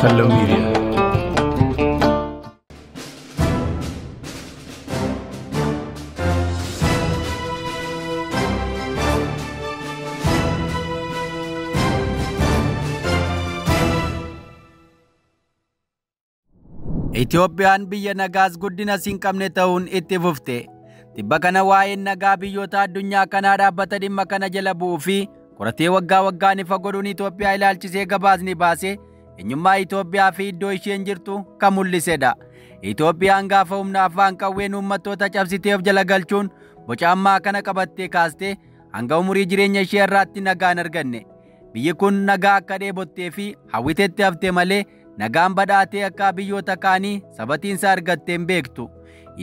Hello Media. Itoophiyaan biyya nagaas guddina hin qabne ta'uun itti fufte. Tibba kana waa'een nagaa biyyoota addunyaa kanaa dhaabbata dhimma kana jala bu'uu fi qoratee waggaa waggaan ifa godhuun Itoophiyaa ilaalchisee gabaasni baase eenyummaa Itoophiyaa fi iddoo isheen jirtu kan mul'isedha. Itoophiyaan gaafa humna afaan qawween uummattoota cabsitee of jala galchuun boca ammaa kana qabattee kaastee hanga umurii jireenya ishee irraatti nagaa hin arganne. Biyyi kun nagaa akka dheebottee fi hawwitetti hafte malee nagaan badhaatee akka biyyoota kaanii sabatiinsa argattee hin beektu.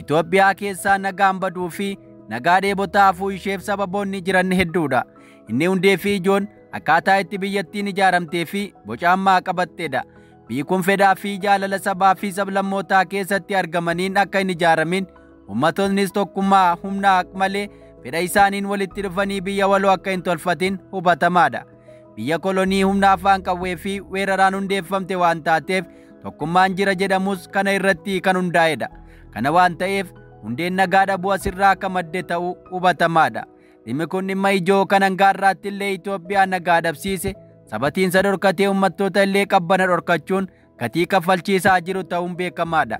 Itoophiyaa keessaa nagaan baduu fi nagaa dheebotaa hafuu isheef sababoonni jiran hedduudha. Inni hundee fi ijoon akkaataa itti biyyattiin ijaaramtee fi boca ammaa qabattedha. Biyyi kun fedhaa fi jaalala sabaa fi sablammootaa keessatti argamaniin akka hin ijaaramin uummattoonnis tokkummaa humnaa malee fedha isaaniin walitti dhufanii biyya waloo akka hin tolfatin hubatamaadha. Biyya kolonii humna afaan qawwee fi weeraraan hundeeffamte waan taateef tokkummaan jira jedhamus kana irratti kan hundaa'edha. Kana waan ta'eef hundeen nagaa dhabuu asirraa akka madde ta'uu hubatamaadha. Dhimmi kun dhimma ijoo kan hangaarraatti illee Itoophiyaa nagaa dhabsiise sabatiinsa dhorkatee uummattoota illee qabbana dhorkachuun gatii kaffalchiisaa jiru ta'uun beekamaadha.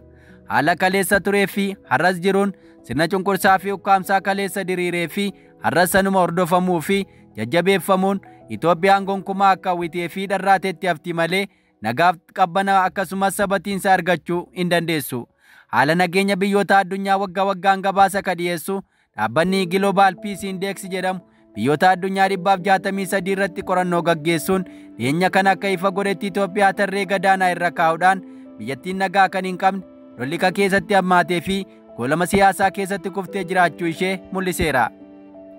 Haala kaleessa turee fi har'as jiruun sirna cunqursaa fi ukkaamsaa kaleessa diriiree fi har'as sanuma hordofamuu fi jajjabeeffamuun Itoophiyaan gonkumaa akka hawwitee fi dharraatetti hafti malee nagaaf qabbana akkasumas sabatiinsa argachuu hin dandeessu. Haala nageenya biyyoota addunyaa waggaa waggaan gabaasa ka dhiyeessu dhaabbanni Global Peace Index jedhamu biyyoota addunyaa 163 irratti qorannoo gaggeessuun dhiyeenya kana akka ifa godhetti Itoophiyaa tarree gadaanaa irra kaa'uudhaan biyyattiin nagaa kan hin qabne lolli ka keessatti hammaatee fi goolama siyaasaa keessatti kuftee jiraachuu ishee mul'iseera.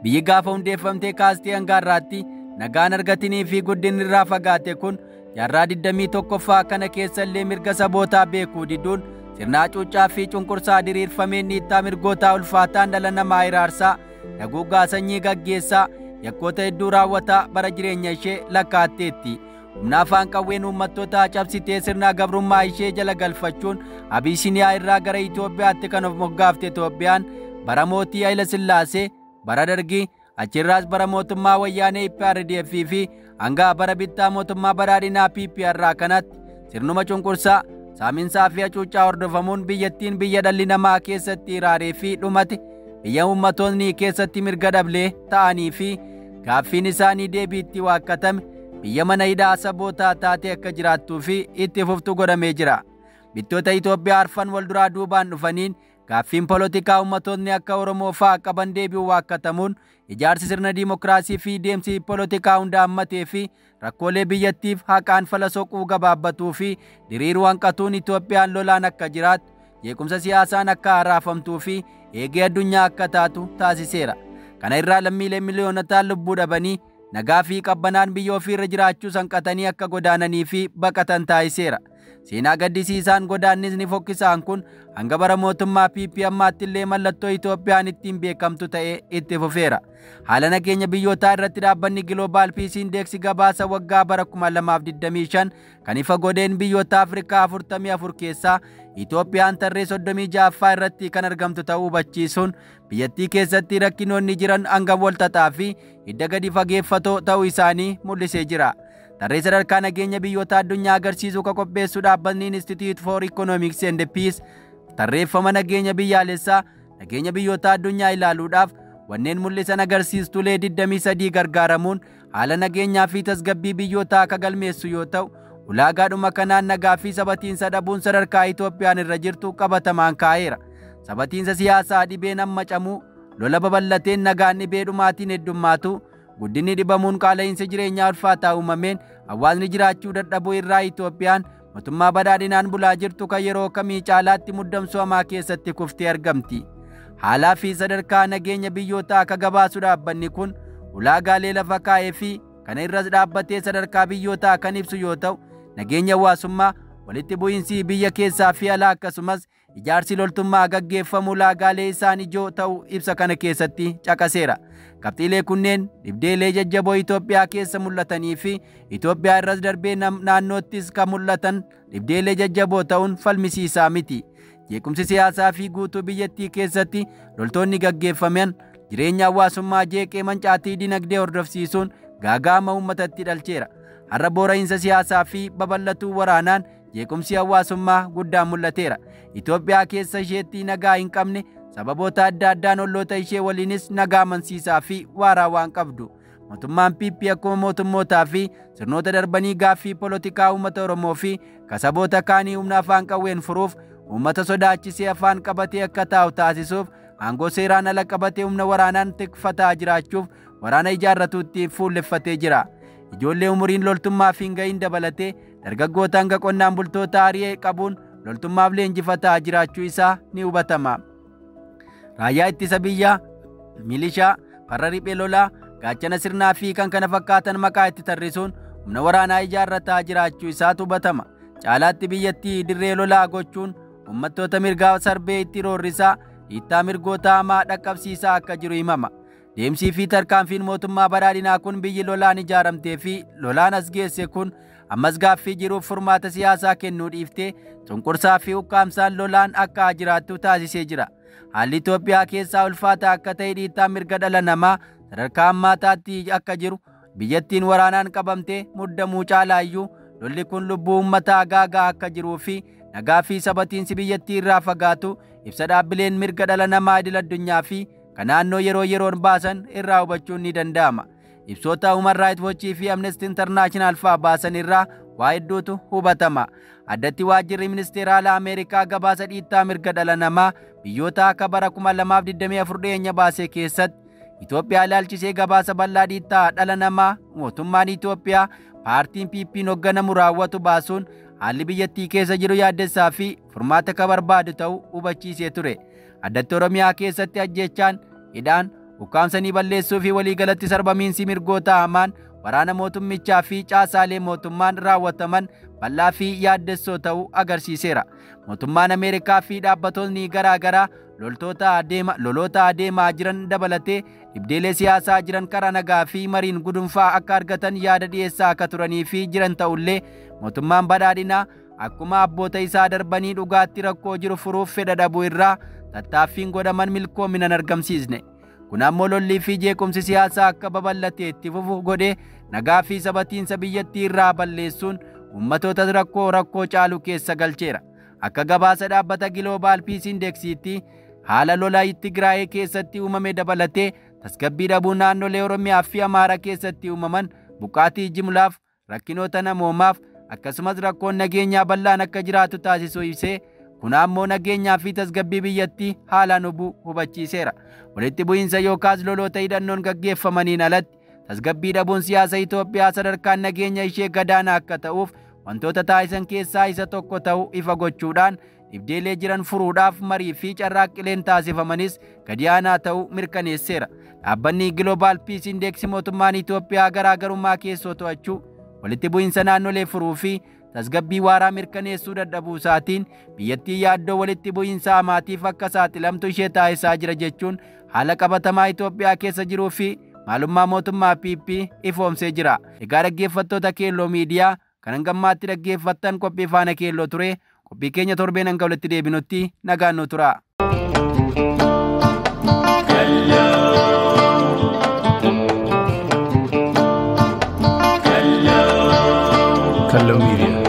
Biyyi gaafa hundeeffamtee kaastee hangaarraatti nagaan argatinii fi guddinni irraa fagaate kun jaarraa 21ffaa kana keessa illee mirga sabootaa beekuu diduun sirna hacuuccaa fi cunqursaa diriirfameen dhiittaa mirgootaa ulfaataan dhala namaa iraarsaa daguuggaa sanyii gaggeessaa yakkoota hedduu raawwataa bara jireenya ishee lakkaa'atteetti. Humna afaan qawween uummattoota cabsitee sirna gabrummaa ishee jala galfachuun Abisiiniyaa irraa gara Itoophiyaatti kan of moggaafte Itoophiyaan bara mootii Hayila Sillaasee, bara Dargii, achirraas bara mootummaa wayyaanee IPRDF fi hanga bara bittaa mootummaa badhaadhinaa PPR kanatti sirnuma cunqursaa saaminsaa fi hacuuccaa hordofamuun biyyattiin biyya dhalli namaa keessatti iraaree fi dhumate biyya uummattoonni keessatti mirga dhablee ta'anii fi gaaffiin isaanii deebiitti waakkatame biyya mana hidhaa sabootaa taatee akka jiraattuu fi itti fuftu godhamee jira. Bittoota Itoophiyaa arfan wal duraa duubaan dhufaniin gaaffiin polotikaa uummattoonni akka Oromoo fa'aa qaban deebi'u waakkatamuun ijaarsi sirna diimokiraasii fi deemsi polotikaa hunda hammatee fi rakkoolee biyyattiif haqaan fala soquu gabaabbatuu fi diriiruu hanqatuun Itoophiyaan lolaan akka jiraattu jeequmsa siyaasaan akka haraafamtuu fi eegee addunyaa akka taatu taasiseera. Kana irraa lammiileen miliyoonotaan lubbuu dhabanii nagaa fi qabbanaan biyya ofiirra jiraachuu hanqatanii akka godaananii fi baqatan taasiseera. Seenaa gaddisiisaan godaannisni fokkisaan kun hanga bara mootummaa PP ammaatti illee mallattoo Itoophiyaan ittiin beekamtu ta'ee itti fufeera. Haala nageenya biyyootaa irratti dhaabbanni Global Peace Index gabaasa waggaa bara 2025 kan ifa godheen biyyoota Afrikaa 44 keessaa Itoophiyaan tarree 36ffaa irratti kan argamtu ta'uu hubachiisuun biyyattii keessatti rakkinoonni jiran hangam walxaxaa fi hidda gadi fageeffatoo ta'uu isaanii mul'isee jira. Tarree sadarkaa nageenya biyyoota addunyaa agarsiisuu kan qopheessu dhaabbanni Institute for Economics and Peace tarreeffama nageenya biyyaalessaa nageenya biyyoota addunyaa ilaaluudhaaf wanneen mul'isan agarsiistulee 23 gargaaramuun haala nageenyaa fi tasgabbii biyyootaa akka galmeessu yoo ta'u ulaagaadhuma kanaan nagaa fi sabatiinsa dhabuun sadarkaa Itoophiyaan irra jirtu qabatamaan kaa'eera. Sabatiinsa siyaasaa dhibeen amma camuu, lola babal'ateen nagaan dhibee dhumaatiin heddummaatu, guddinni dhibamuun qaala'insa jireenyaa ulfaataa uumameen hawaasni jiraachuu dadhabuu irraa Itoophiyaan mootummaa badhaadhinaan bulaa jirtu kan yeroo kamii caalaatti muddamsuu hamaa keessatti kuftee argamti. Haalaa fi sadarkaa nageenya biyyootaa akka gabaasu dhaabbanni kun ulaagaalee lafa kaa'ee fi kana irras dhaabbatee sadarkaa biyyootaa kan ibsu yoo ta'u nageenya hawaasummaa walitti bu'iinsi biyya keessaa fi alaa akkasumas ijaarsi loltummaa gaggeeffamu laagaalee isaan ijoo ta'uu ibsa kana keessatti caqaseera. Qabxiilee kunneen dhibdeelee jajjaboo Itoophiyaa keessa mul'atanii fi Itoophiyaa irras darbee naannoottis kan mul'atan dhibdeelee jajjaboo ta'uun falmisiisaa miti. Jeequmsi siyaasaa fi guutuu biyyattii keessatti loltoonni gaggeeffaman jireenya hawaasummaa jeeqee mancaatii dinagdee hordofsiisuun gaagaama uummatatti dhalcheera. Har'a boora'iinsa siyaasaa fi babal'atuu waraanaan jeequmsi hawaasummaa guddaan mul'ateera. Itoophiyaa keessa isheetti nagaa hin qabne sababoota adda addaan olloota ishee waliinis nagaa amansiisaa fi waaraa waan qabdu. Mootummaan PP akkuma mootummootaa fi sirnoota darbanii gaaffii polotikaa uummata Oromoo fi kasaboota kaanii humna afaan qawween furuuf uummata sodaachisee afaan qabatee akka taa'u taasisuuf aangoo seeraan ala qabatee humna waraanaan tikfataa jiraachuuf waraana ijaarratuutti fuulleffatee jira. Ijoollee umuriin loltummaaf hin gahin dabalatee dargaggoota hanga qonnaan bultoota ari'ee qabuun loltummaaf leenjifataa jiraachuu isaa ni hubatama. Raayyaa ittisa biyyaa, milishaa, farra riphee lolaa, gaachana sirnaa fi kan kana fakkaatan maqaa itti tarrisuun humna waraanaa ijaarrataa jiraachuu isaatu hubatama. Caalaatti biyyattii dirree lolaa gochuun uummattoota mirgaa sarbee itti roorrisaa, dhiittaa mirgoota hamaa dhaqqabsiisaa akka jiru himama. Deemsii fi tarkaanfiin mootummaa badhaadhinaa kun biyyi lolaan ijaaramtee fi lolaan as geesse kun ammas gaaffii jiruuf furmaata siyaasaa kennuu dhiiftee cunqursaa fi ukkaamsaan lolaan akka jiraattu taasisee jira. Haalli Itoophiyaa keessaa ulfaataa akka ta'e dhiittaa mirga dhala namaa sadarkaa hammaataatti akka jiru biyyattiin waraanaan qabamtee muddamuu caalaayyuu lolli kun lubbuu uummataa gaagaa akka jiruu fi nagaa fi sabatiinsi biyyattii irraa fagaatu ibsa dhaabbileen mirga dhala namaa idil addunyaa fi kan naannoo yeroo yeroon baasan irraa hubachuun ni danda'ama. Ibsoota Human Rights Watch fi Amnesty International fa'aa baasan irraa waa hedduutu hubatama. Addatti waajjirri ministeera alaa Ameerikaa gabaasa dhiittaa mirga dhala namaa biyyoota akka bara 2024 dhiyeenya baase keessatti Itoophiyaa ilaalchisee gabaasa bal'aa dhiittaa dhala namaa mootummaan Itoophiyaa paartiin PP'n hoogganamu raawwatu baasuun haalli biyyattii keessa jiru yaaddessaa fi furmaata akka barbaadu ta'uu hubachiisee ture. Addatti Oromiyaa keessatti ajjeechaan, hidhaan, ukkaamsanii balleessuu fi waliigalatti sarbamiinsi mirgoota hamaan waraana mootummichaa fi caasaalee mootummaan raawwataman bal'aa fi yaaddessoo ta'uu agarsiiseera. Mootummaan Ameerikaa fi dhaabbattoonni garaa garaa loloota adeemaa jiran dabalatee dhibdeelee siyaasaa jiran karaa nagaa fi mariin gudunfaa akka argatan yaada dhiyeessaa akka turanii fi jiran ta'ullee mootummaan badhaadhinaa akkuma abboota isaa darbanii dhugaatti rakkoo jiru furuuf fedha dhabuu irraa tattaaffiin godhaman milkoomina hin argamsiisne. Kun ammoo lollii fi jeequmsi siyaasaa akka babal'atee itti fufu godhee nagaa fi sabatiinsa biyyattii irraa balleessuun uummatoota rakkoo caalu keessa galcheera. Akka gabaasa dhaabbata Global Peace Indexiitti haala lolaa Tigraay keessatti uumame dabalatee tasgabbii dhabuu naannolee Oromiyaa fi Amaaraa keessatti uumaman buqqaatii jimlaaf, rakkinoota namoomaaf akkasumas rakkoon nageenyaa bal'aan akka jiraatu taasisuu ibsee kun ammoo nageenyaa fi tasgabbii biyyattii haalaan hubachiiseera. Walitti bu'iinsa yookaas loloota hidhannoon gaggeeffamaniin alatti tasgabbii dhabuun siyaasa Itoophiyaa sadarkaan nageenya ishee gadaanaa akka ta'uuf wantoota taasisan keessaa isa tokko ta'uu ifa gochuudhaan dhibdeelee jiran furuudhaaf marii fi carraaqqileen taasifamanis gadi aanaa ta'uu mirkaneesseera. Dhaabbanni Global Peace Index mootummaan Itoophiyaa garaagarummaa keessoo to'achuu, walitti bu'iinsa naannolee furuu fi tasgabbii waaraa mirkaneessuu dadhabuu isaatiin biyyattii yaaddoo walitti bu'iinsa hamaatiif akka saaxilamtu ishee taasisaa jira jechuun haala qabatamaa Itoophiyaa keessa jiruu fi maalummaa mootummaa PP ifoomsee jira. Egaa dhaggeeffattoota Keelloo Miidiyaa kan hangammaatti dhaggeeffattan qophii faana Keelloo ture. Qophii keenya torbeen hanga walitti deebinutti nagaan nu tura. Kallo Media.